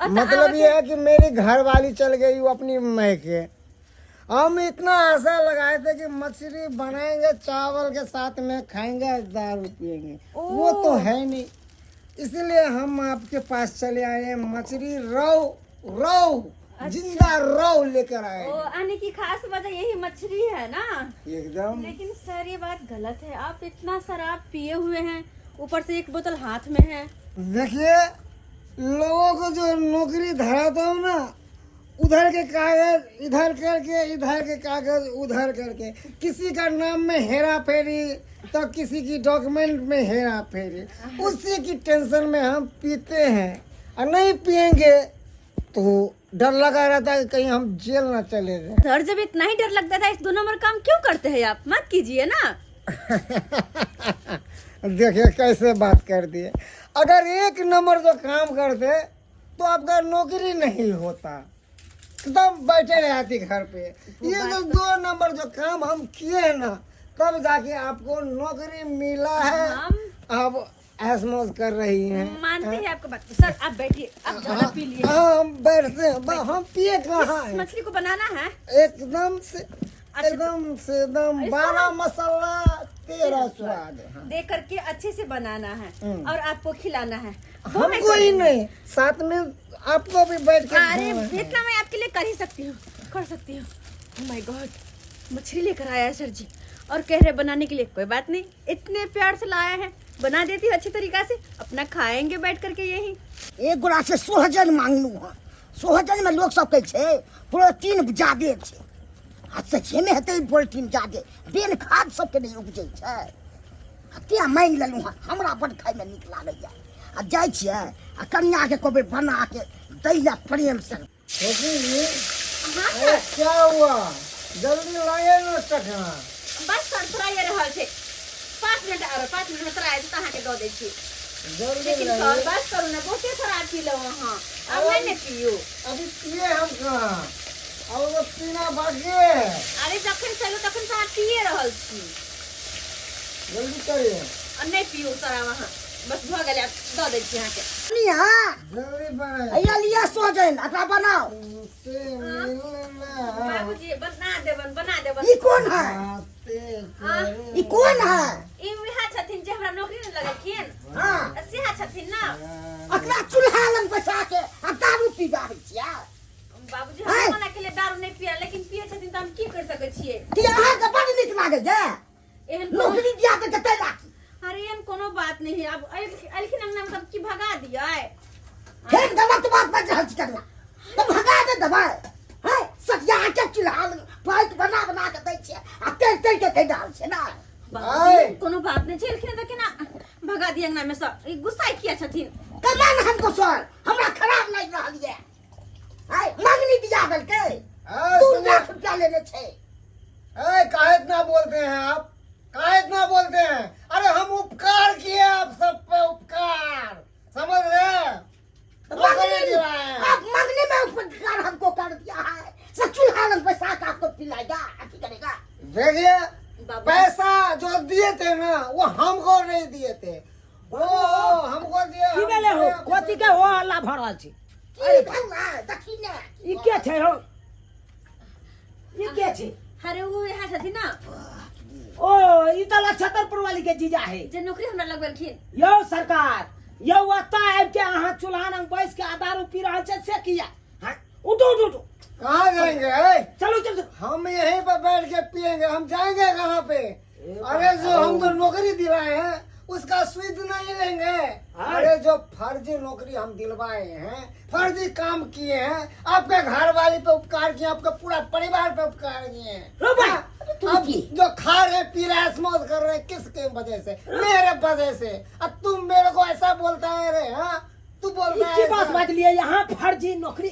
Speaker 2: और तो
Speaker 7: मतलब ये है कि मेरी घर वाली चल गई वो अपनी मैके। हम इतना आशा लगाए थे कि मछली बनाएंगे, चावल के साथ में खाएंगे, दारू पिएंगे, वो तो है नहीं, इसलिए हम आपके पास चले आए हैं। मछली रौ रौ जिंदा रौ लेकर आए।
Speaker 2: ओ, आने की खास वजह यही मछली है ना?
Speaker 7: एकदम।
Speaker 2: लेकिन सर ये बात गलत है, आप इतना शराब पिए हुए हैं, ऊपर से एक बोतल हाथ में है।
Speaker 7: देखिए लोगों को जो नौकरी धराता हूँ ना, उधर के कागज इधर करके, इधर के कागज उधर करके, किसी का नाम में हेरा फेरी तो किसी की डॉक्यूमेंट में हेरा फेरी, उसी की टेंशन में हम पीते हैं। और नहीं पियेंगे तो डर लगा रहता है कि कहीं हम जेल ना चले जाएं।
Speaker 2: सर जब इतना ही डर लगता था, इस दो नंबर काम क्यों करते हैं आप? मत कीजिए ना।
Speaker 7: देखिए कैसे बात कर दिए। अगर एक नंबर जो काम करते तो आपका नौकरी नहीं होता, एकदम बैठे रहती घर पे। ये जो दो नंबर जो काम हम किए हैं ना, तब जाके आपको नौकरी मिला है। आप ऐश मौज कर रही हैं।
Speaker 2: मानते हैं आपका बात। सर आप बैठिए, आप ज्यादा पी लिए।
Speaker 7: हाँ, हम बैठते हैं। हम पिए कहाँ हैं?
Speaker 2: मछली को बनाना है
Speaker 7: एकदम से, एकदम से एकदम 12 मसाला 13 स्वाद। हाँ।
Speaker 2: दे करके अच्छे से बनाना है और आपको खिलाना है।
Speaker 7: हमको ही नहीं, साथ में आपको भी बैठ के।
Speaker 2: अरे इतना मैं आपके लिए कर ही सकती हूँ, कर सकती हूँ। ओह my God, मछली लेकर आया है सर जी और कह रहे बनाने के लिए। कोई बात नहीं, इतने प्यार से लाया है, बना देती हूँ अच्छी तरीका से, अपना खाएंगे बैठ करके यही।
Speaker 6: एक गोरा से सोहजन मांगलू हँ, सोहजन में लोग सब कहै छै प्रोटीन जादे छै, आ सचे में हेतै प्रोटीन जादे, बिन खाद सबके नहि उपजै छै, आ तें मांगि लेलहुँ हँ, हमरा बड खाइमे नीक लागैया। आ जाइ छियै आ कनियाके कहबै बना के दै लए प्रेम से।
Speaker 7: अरे क्या हुआ, जल्दी लाइए ना चखना।
Speaker 2: बस सर थोड़ा ये रहल छै, 5 मिनट आरो, 5 मिनट में तोरा आबि तऽ अहाँके दऽ दै छी।
Speaker 7: जल्दी
Speaker 2: लेकिन सर
Speaker 7: लाइए।
Speaker 2: बस करू ना, बहुते शराब पी लौ अहाँ, आब नहि ने पियू।
Speaker 7: अभी पिए हम कहाँ, अब तो पीना बाकी है।
Speaker 2: अरे जखन चलू तखन तऽ अहाँ पिए रहल छी।
Speaker 7: जल्दी करिए।
Speaker 2: आ नहि पियू शराब अहाँ, बस भऽ गेलै, आब दऽ दै छी अहाँके।
Speaker 6: कनिया
Speaker 7: जल्दी बनाइए।
Speaker 6: हैया लिअ सोहजन, एकरा बनाउ।
Speaker 7: तुमसे मिलना
Speaker 2: बाबूजी बना देबन, बना देबन।
Speaker 6: ई कोन है?
Speaker 7: बातें
Speaker 6: ई कोन है?
Speaker 2: ई उएह छथिन जे हमरा नौकरी नहि लगेलखिन।
Speaker 6: हाँ।
Speaker 2: सेहा छथिन ना।
Speaker 6: अकरा चूल्हा लग बैसा के आ दारू पीबाबै छियै।
Speaker 2: बाबूजी
Speaker 6: हैं?
Speaker 2: हम मना के लिए दारू नहीं पिया, लेकिन पिए छथिन तऽ हम की कर सकै छियै?
Speaker 6: कि अहाँके बड नीक लागैया
Speaker 2: एहन कोनो
Speaker 6: नौकरी दिया के कतै राखी?
Speaker 2: अरे एहन कोनो बात नहीं है, अब अयलखिन अंगना में तब की भगा दियै?
Speaker 6: फेर गलत बात बाजि रहल छी कनिया, तऽ भगा दे देबै? हैं, सटिया के चूल्हा लग पाइक बना बना के दै छियै आ तरि तरि के दे रहल छियै ना।
Speaker 2: बाबूजी कोनो बात नहीं छै, एलखिन तऽ केना भगा दियै अंगना में सँ? ई गुस्सा किया छथिन?
Speaker 6: केना ने हमको सर, हमरा खराब लागि रहल ये। आय मंगनी दिया देलकै, 2 लाख रुपया लेने छै।
Speaker 7: ए, काहे इतना बोलते हैं आप, काहे इतना बोलते हैं? अरे हम उपकार किए आप सब पे उपकार, समझ रहे हैं? नौकरी दिलाए हैं।
Speaker 6: आप मांगने में उपकार हमको कर दिया है। सब चूल्हा लग पैसा का आपको पिलाएगा, अथी करेगा।
Speaker 7: देखिए
Speaker 2: बाबू।
Speaker 7: पैसा जो दिए थे ना वो हमको नहीं दिए थे, वो हमको दिए।
Speaker 1: की भेलै हो? कथी के हो हल्ला भऽ रहल छै?
Speaker 6: की भौआ देखी ने।
Speaker 1: ई के छै हो? ई के छै?
Speaker 2: अरे वो यहाँ छथिन ना।
Speaker 1: ओ ई तऽ लक्षतरपुर वाली के जीजा है
Speaker 2: जे नौकरी हमरा लगबेलखिन।
Speaker 1: यौ सरकार यौ, ओतऽ आबि के अहाँ चूल्हा लग बैस के आ दारू पी रहल छै से किया? हाँ, उठू उठू उठू।
Speaker 7: कहाँ जाएंगे ए?
Speaker 1: चलू चलू।
Speaker 7: हम यहीं पर बैठ के पियेंगे, हम जाएंगे कहाँ पे? अरे जो हम तो नौकरी दिलाए हैं उसका सुद नहीं लेंगे। अरे जो फर्जी नौकरी हम दिलवाए हैं, फर्जी काम किए हैं, आपके घर वाले पे उपकार किए, आपके पूरा परिवार पे उपकार किए हैं।
Speaker 1: रो भाई,
Speaker 6: तुम
Speaker 7: अब
Speaker 6: की?
Speaker 7: जो खा रहे पी रहे मौज कर रहे, किसके वजह से? मेरे वजह से। अब तुम मेरे को ऐसा बोलता है रे? हाँ तू बोलता
Speaker 1: ई
Speaker 7: है
Speaker 1: की बात
Speaker 7: ऐसा?
Speaker 1: बाजलियै यहाँ? फर्जी नौकरी,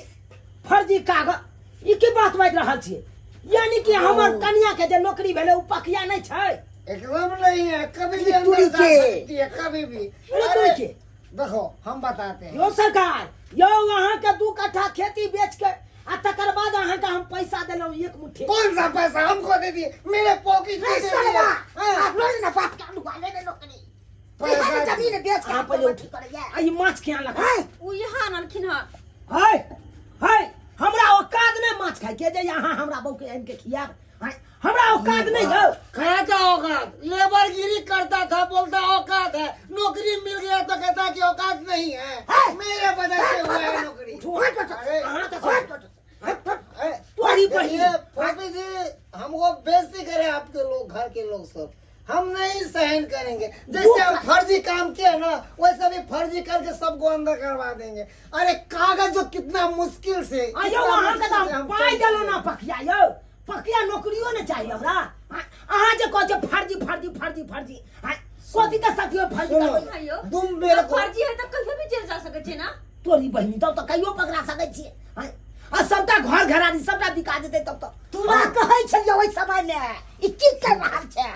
Speaker 1: फर्जी कागज, ई की बात बाजि रहल छियै? यानी कि हमर कनिया के जे नौकरी भेलै ओ पकिया नहि छै?
Speaker 7: एकदम नहीं है, कभी भी
Speaker 6: तुरी
Speaker 7: अंदर जा
Speaker 6: के।
Speaker 7: सकती है, कभी भी।
Speaker 1: अरे तुरी के।
Speaker 7: देखो हम बताते हैं।
Speaker 1: यौ सरकार यौ, अहाँ के 2 कट्ठा खेती बेच के आ तकर बाद अहाँ के हम पैसा देलहुँ एक मुट्ठी।
Speaker 7: कौन सा पैसा हमको दे दिए? मेरे पॉकेट में दे दिए।
Speaker 6: सरवा
Speaker 7: हाँ।
Speaker 6: आप लोग ने बात कर लुआ ले नौकरी
Speaker 7: पैसा
Speaker 6: पैसा जमीन बेच के
Speaker 1: अहाँ पहिले उठू।
Speaker 6: करैया।
Speaker 1: आ ई माछ के अनलक?
Speaker 6: हैं?
Speaker 2: उ यहाँ आनलखिन हँ।
Speaker 1: है है, हमरा औकात नहि माछ खाय के जे यहाँ हमरा बहू के आनि के खियाब। हैं, हमरा औकात नहि यौ।
Speaker 7: कहाँ का औकात? लेबर गिरी करता था, बोलता औकात है। नौकरी मिल गया तो कहता कि औकात नहीं है।
Speaker 6: है।
Speaker 7: मेरे वजह से हुआ है नौकरी।
Speaker 1: उठू,
Speaker 7: अरे,
Speaker 1: अहाँ तऽ
Speaker 7: अरे,
Speaker 1: तोरी बहिन।
Speaker 7: देखिए, भाभी जी, हमको बेइज्जती करे आपके लोग, घर के लोग सब, हम नहीं सहन करेंगे। जैसे हम फर्जी काम किए ना, वैसे भी फर्जी करके सबको अंदर करवा देंगे। अरे कागज जो कितना मुश्किल से
Speaker 1: आ यौ,
Speaker 7: कितना
Speaker 1: अहाँके
Speaker 7: मुश्किल
Speaker 1: तऽ
Speaker 7: से
Speaker 1: हम
Speaker 7: हम
Speaker 1: पाइ
Speaker 7: चल
Speaker 1: देलहुँ ना पकिया यौ, पकिया नौकरियो ने चाही हमरा। अहाँ जे कहै छियै फर्जी फर्जी फर्जी फर्जी, कथी के साथियो फर्जी
Speaker 7: सुनो।
Speaker 1: करबै?
Speaker 2: हाँ यौ।
Speaker 7: तुम मेरे को
Speaker 2: फर्जी है तऽ कहियो भी जेल जा सकै छै ना।
Speaker 1: तोरी बहिनी, तब तऽ कहियो पकड़ा सकै छियै। आँय, आ सबटा घर घरारी सबटा बिका जेतै तब तऽ।
Speaker 6: तोरा कहै छलियै ओहि समय मे ई की कर रहल छै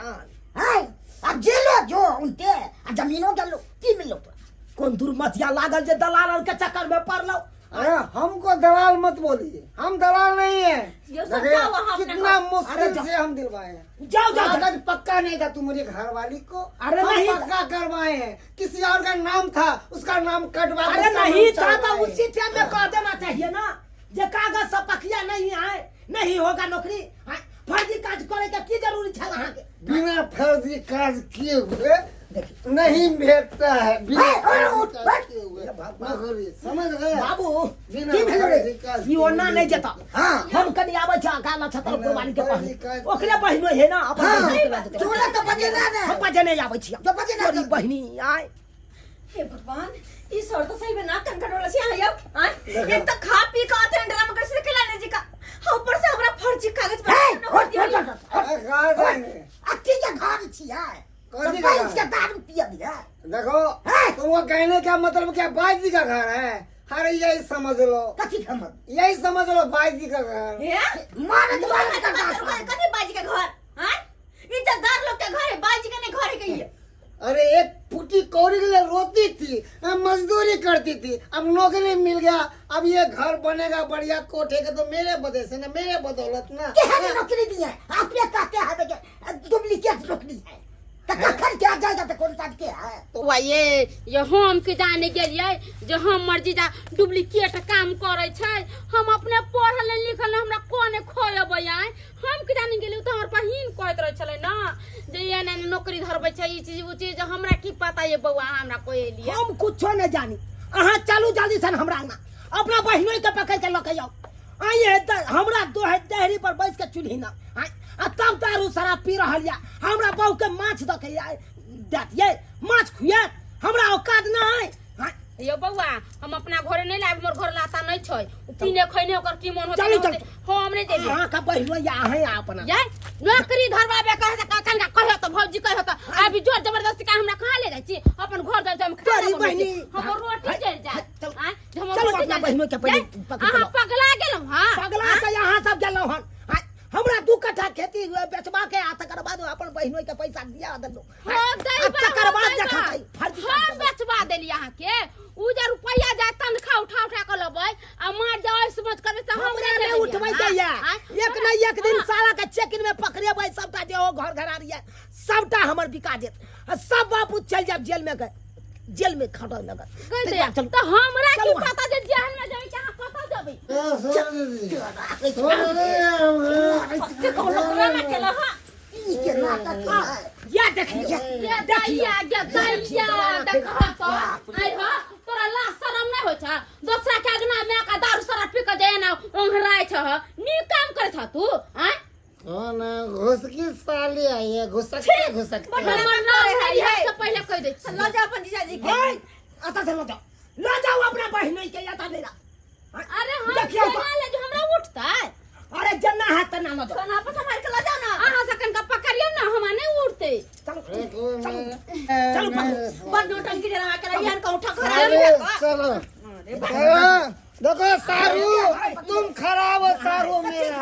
Speaker 6: हैं? आब जेलो जो उनते आ जमीनो गेलो, की मिललो तोरा?
Speaker 1: कोन दुर्मतिया लागल जे दलाल के चक्कर में पड़लो।
Speaker 7: अरे हमको दलाल मत बोलिए, हम दलाल नहीं है।
Speaker 2: ये सब
Speaker 7: देखिए,
Speaker 2: जाओ वहाँ अपने
Speaker 7: कितना
Speaker 2: घर।
Speaker 1: अरे
Speaker 7: मुश्किल
Speaker 1: जाओ।
Speaker 7: से हम दिलवाए हैं।
Speaker 1: जाओ जाओ जाओ।
Speaker 7: कागज पक्का नहीं था तुम्हारी घरवाली को।
Speaker 1: अरे
Speaker 7: हम
Speaker 1: नहीं।
Speaker 7: पक्का करवाए हैं। किसी और का नाम था, उसका नाम कटवा के
Speaker 1: अरे
Speaker 7: उसका
Speaker 1: नहीं
Speaker 7: नाम
Speaker 1: था तो
Speaker 7: चढ़वाए।
Speaker 1: उसी टाइम में कह देना चाहिए ना जे कागज सब पकिया नहीं है, नहीं होगा नौकरी। हाँ, फर्जी काज करे के की जरूरी छल अहाँ के?
Speaker 7: बिना फर्जी काज किए हुए नहीं भेटता है, बिना
Speaker 6: ए, और
Speaker 7: फर्जी
Speaker 6: उठ,
Speaker 7: काज
Speaker 6: बैठ।
Speaker 7: किए हुए नौकरी, समझ गए?
Speaker 1: बाबू,
Speaker 7: बिना
Speaker 1: की भेल रे?
Speaker 7: फर्जी काज
Speaker 1: ई ओना
Speaker 7: किए
Speaker 1: नहीं जेता।
Speaker 6: हाँ।
Speaker 1: हम कनी आबै छी अकाला छतर कुर्बानी के
Speaker 7: फर्जी
Speaker 1: पहले
Speaker 7: काज-
Speaker 1: ओकरे बहिनो हे ना अपन
Speaker 6: हाँ,
Speaker 1: बहिन के लऽ जेतै।
Speaker 6: तोरा तऽ बजेना ने।
Speaker 1: हम बजेने आबै छी।
Speaker 6: जो बजेना
Speaker 1: तोरी
Speaker 6: जो।
Speaker 1: बहिनी आय।
Speaker 2: हे भगवान, ई सर तो सही में ना कंकड़ वाला छै यहाँ यौ। आँय, एक तो खा पी के आते हैं ड्रामा कर से लाने जी का, हाँ, ऊपर से हमरा फर्जी कागज पर
Speaker 6: हे,
Speaker 2: नौकरी
Speaker 6: उठ,
Speaker 2: दिया।
Speaker 6: उठ, उठ, उठ।
Speaker 7: अरे कहाँ जाएंगे?
Speaker 6: अथी के घर छियै।
Speaker 7: कथी के
Speaker 6: सब
Speaker 7: घर?
Speaker 6: बैस के दारू पियब है।
Speaker 7: देखो,
Speaker 6: है।
Speaker 7: तुमको कहने का मतलब क्या भाई जी का घर है? अरे यही समझ लो।
Speaker 6: कथी खबर?
Speaker 7: यही समझ लो भाई जी का घर।
Speaker 2: हे?
Speaker 6: मारत मारत
Speaker 2: कथी
Speaker 6: कर।
Speaker 2: कथी बाजी के घर? आँय, इज्जतदार लोग के घर है, बाजी के नहीं घर है कहिए।
Speaker 7: अरे एक फूटी कौड़ी के लिए रोती थी, हम मजदूरी करती थी, अब नौकरी मिल गया, अब ये घर बनेगा बढ़िया कोठे के, तो मेरे वजह से ना, मेरे बदौलत ना।
Speaker 6: केहन नौकरी दिए? अपने कहते हैं कि डुप्लीकेट नौकरी है, तऽ कखन के जाएगा तऽ कोन साल के है।
Speaker 5: बौआ ये ये हम के जाने गेलियै जे हमर जीजा डुप्लीकेट काम करै छै। हम अपने पढ़ल नहि लिखल नहि, हमरा कोने खोलेबै आय? हम के जाने गेलियै, ओ तऽ हमर बहिन कहैत रहै छलै ने जे एना एना नौकरी धरबै छै, ई चीज ओ चीज। हमरा की पता ये बौआ, हमरा कोई एलियै।
Speaker 1: हम कुछो नहीं जानी, अहाँ चलू जल्दी सन हमरा अंगना, अपना बहिनो के पकड़ के लऽ के आउ। आइए हमरा दोहे देहरी पर बैस के चूल्ही ना आइ, आ तब दारू शराब पी रहल या, हमरा बहू के माछ दऽ के आइ देत, ये माछ खुआत, हमरा औकात ना है। आइ,
Speaker 5: यौ बौआ, हम अपना घरे नहि लायब, हमर घर लाता नहि छै। ओ पीने खैने ओकर की मन होतै?
Speaker 1: चलू,
Speaker 5: नहि होतै।
Speaker 1: चलू।
Speaker 5: हम नहि जेबै।
Speaker 1: अहाँ के बहिनो या अहें अपना
Speaker 5: ये नौकरी धरबाबे कहे त कखन का कहे त भौजी कहे त अभी जोर जबरदस्ती का हमरा कहाँ ले जाइ छी? अपन घर जाइ छी, हम खाना
Speaker 1: तोरी
Speaker 5: बनबै छी।
Speaker 1: बहिनी।
Speaker 5: हमर रोटी
Speaker 1: हाय,
Speaker 5: जरि जायत।
Speaker 1: हाय, चलू।
Speaker 5: आँय, जे हमर
Speaker 1: चलू
Speaker 5: रोटी
Speaker 1: अपना
Speaker 5: जरि
Speaker 1: बहिनो के पहिले
Speaker 5: जायत।
Speaker 1: पकड़ के
Speaker 5: अहाँ
Speaker 1: लाउ।
Speaker 5: पगला गेलहुँ हँ?
Speaker 1: पगला के यहाँ सब गेलहुँ हन। आइ, हमरा 2 कट्ठा खेती बेचबा के आ तकर बाद अपन बहिन बहिनोई के पैसा दिया देलहुँ।
Speaker 5: हाँ, दैबा,
Speaker 1: आ तकर बाद
Speaker 5: हाँ, दैबा।
Speaker 1: देखतै फर्जी
Speaker 5: हाँ,
Speaker 1: काम करबै।
Speaker 5: बेचबा देली अहाँके। उ जे रुपैया जाय तनखा उठा उठा के लेबै आ मार जाय समझ करबै तऽ
Speaker 1: हमरा नहि उठबै दैया। एक ने एक दिन साला के चेक इन में पकड़ेबै, सबटा जे हो घर घरारी है सबटा हमर बिका जेत आ सब बापू चल जाब जेल में के जेल में खटय लगत। चलू।
Speaker 5: तऽ हमरा की
Speaker 1: चलू।
Speaker 5: पता जे जेल में जेबै कि अहाँ कतऽ जेबै?
Speaker 6: ई के नाटक है।
Speaker 1: या देखियो।
Speaker 5: गे दैया, गे दैया, देखह तऽ आइ ह तोरा लाज शरम नहि होइ छ? दोसरा के अगना में का दारू शराब पी के जे एना ओंघराइ छ, नीक काम करै छ तू? आँय?
Speaker 7: कौन है? घुसकी साली आई है, घुसकते घुसकते।
Speaker 5: हमर नाम नहि है से पहिले कहि दै छी।
Speaker 2: लऽ जाओ अपन जीजाजी के।
Speaker 1: है अतः से लऽ जाओ, लऽ जाओ अपना बहिनोई के, एतऽ नहि रह।
Speaker 5: अरे हम
Speaker 1: देखियौ तऽ।
Speaker 5: केना ले जो, हमरा उठतै?
Speaker 1: अरे जेना है तेना लऽ जाओ।
Speaker 2: सोना पर संभाल के लऽ जाओ ना।
Speaker 5: अहाँ से कनिका पकड़ियौ ने, हमरा नहि उठतै।
Speaker 1: चलू।
Speaker 7: देखो
Speaker 1: चलू।
Speaker 7: मैं-
Speaker 1: चलू, पकड़ू।
Speaker 2: बड़ नौटंकी डरावा के रही हन, उठा घर
Speaker 7: सारू, चलो हाँ, देखो सारू, तुम खराब हो सारू मेरा।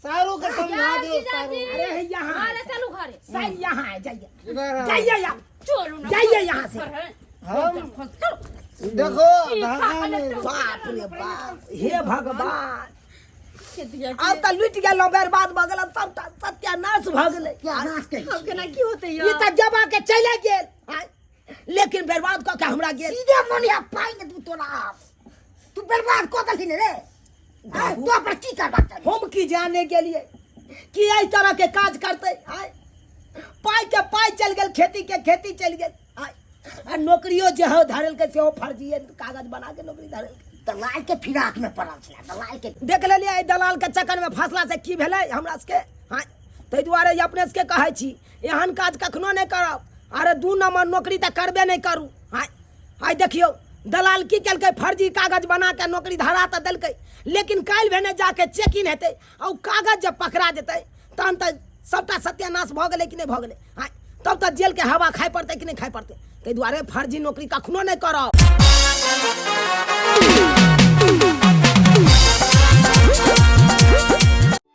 Speaker 7: सारू को समझा दो सारू।
Speaker 1: अरे है यहाँ।
Speaker 5: अरे चलू घरे।
Speaker 1: सही यहाँ है, जाइए।
Speaker 7: इधर आओ।
Speaker 1: जाइए यहाँ।
Speaker 5: चलू ना।
Speaker 1: जाइए यहाँ से।
Speaker 7: हम देखो धागा में
Speaker 1: बाप रे बाप, हे भगवान, आब तऽ लुटि गेलहुँ, बर्बाद भऽ गेलहुँ, सबटा सत्यानाश भऽ गेलै।
Speaker 6: क्या नाश करै
Speaker 2: अब
Speaker 6: छी?
Speaker 2: केना की होतै
Speaker 1: ई
Speaker 2: यौ?
Speaker 1: तऽ जमा के चलि गेल आँय, लेकिन बर्बाद कऽ के हमरा गेल।
Speaker 6: सीधे मन या पाइ ने दू तोरा आब। तू बर्बाद कऽ देलही ने रे। आँय, तो पर की करबाक चाही?
Speaker 1: हम की जाने गेलियै कि एहि तरह के काज करतै। आँय, पाइ के पाइ चलि गेल, खेती के खेती चलि गेल। आँय, आ नौकरियो जे हो धरेलकै सेहो फर्जीए कागज बना के नौकरी धरेलकै।
Speaker 6: दलाल के फिराक में पड़ल छलै, दलाल के।
Speaker 1: देख लेलियै एहि दलाल के चक्कर में फसला से की भेलै हमरा सबके। आँय, ताहि दुआरे ई अपने सबके कहै छी, एहन काज कखनो नहि करब। अरे 2 नंबर नौकरी तऽ करबे नहि करू। आँय, आइ देखियौ दलाल की केलकै, फर्जी कागज बना के नौकरी धरा तऽ देलकै, लेकिन काल्हि भेने जाके चेक इन हेतै आ ओ कागज जब पकड़ा जेतै तहन तऽ सबटा सत्यानाश भऽ गेलै कि नहि भऽ गेलै? आँय, तब तऽ जेलके हवा खाइ पड़तै कि नहि खाइ पड़तै? ताहि दुआरे फर्जी नौकरी कखनो नहि करब।